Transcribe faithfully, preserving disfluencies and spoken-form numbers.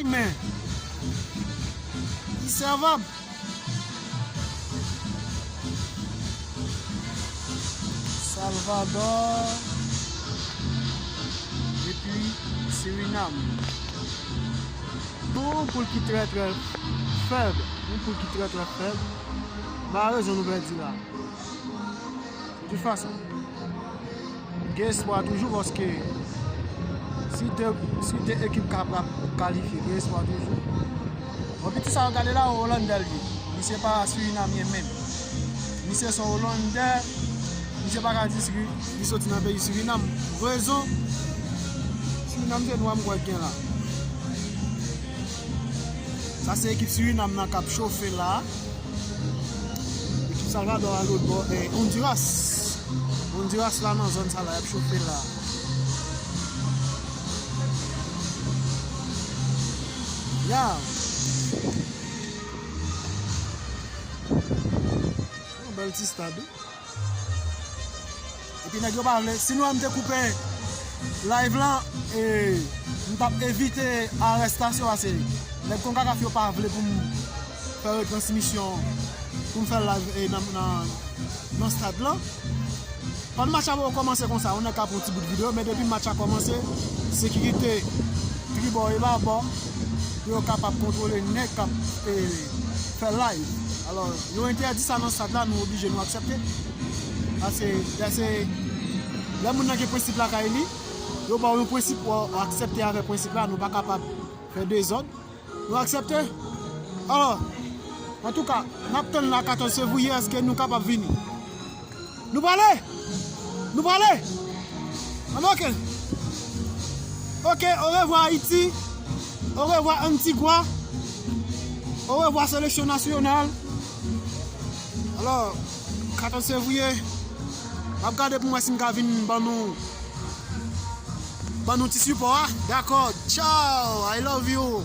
Men, li sèvab. Salvador epi Sirinam. Yon poul ki trè, trè fèb. Yon poul ki trè, trè fèb. Malèrezman, nou pèdi la. De tout fason, gen espwa toujou paske si de, si de ekip kapab kalifye, gen espwa toujou. Bon, piti sa yo gade la, Olandè l ye. Misye pa Sirinamyen menm. Misye se yon Olandè. Misye pa ka di Siri-, li soti nan peyi Sirinam. Rezon, Sirinam se nwa m kwè k gen la. Sa se ekip Sirinam nan k ap chofe la. Ekip Salvador a lòt bò, e Honduras. Honduras la nan zòn sa la, y ap chofe la. Ya. Yon bèl ti stad, wi. Epi nèg yo pa vle, si nou wè m te koupe live lan, e, m t ap evite arèstasyon, pase nèg Konkakaf yo pa vle pou m fè retransmisyon, pou m fè live, e, nan, nan, nan stad lan. Pandan match la poko kòmanse konsa, yon nèg ka pran yon ti bout videyo, men depi match la kòmanse, sekirite tribò e babò, pou yo kapab kontwole nèg k ap, e, fè live. Alò, yo entèdi sa nan stad la, nou oblije nou aksepte. Pase, lè se, lè moun nan gen prensip lakay li, yo ba w yon prensip, w aksepte avèk prensip la, nou pa kapab fè dezòd. Nou aksepte? Alò, antouka, n ap tann la katòz fevriye, èske nou kapab vini? Nou prale? Nou prale? Anben, oke. Oke, orevwa Ayiti. Orevwa Antigua. Orevwa seleksyon nasyonal. Alò, katòz fevriye, m ap gade pou m wè si m ka vin ban nou, ban nou ti sipò a. Dakò, tchaw, I love you.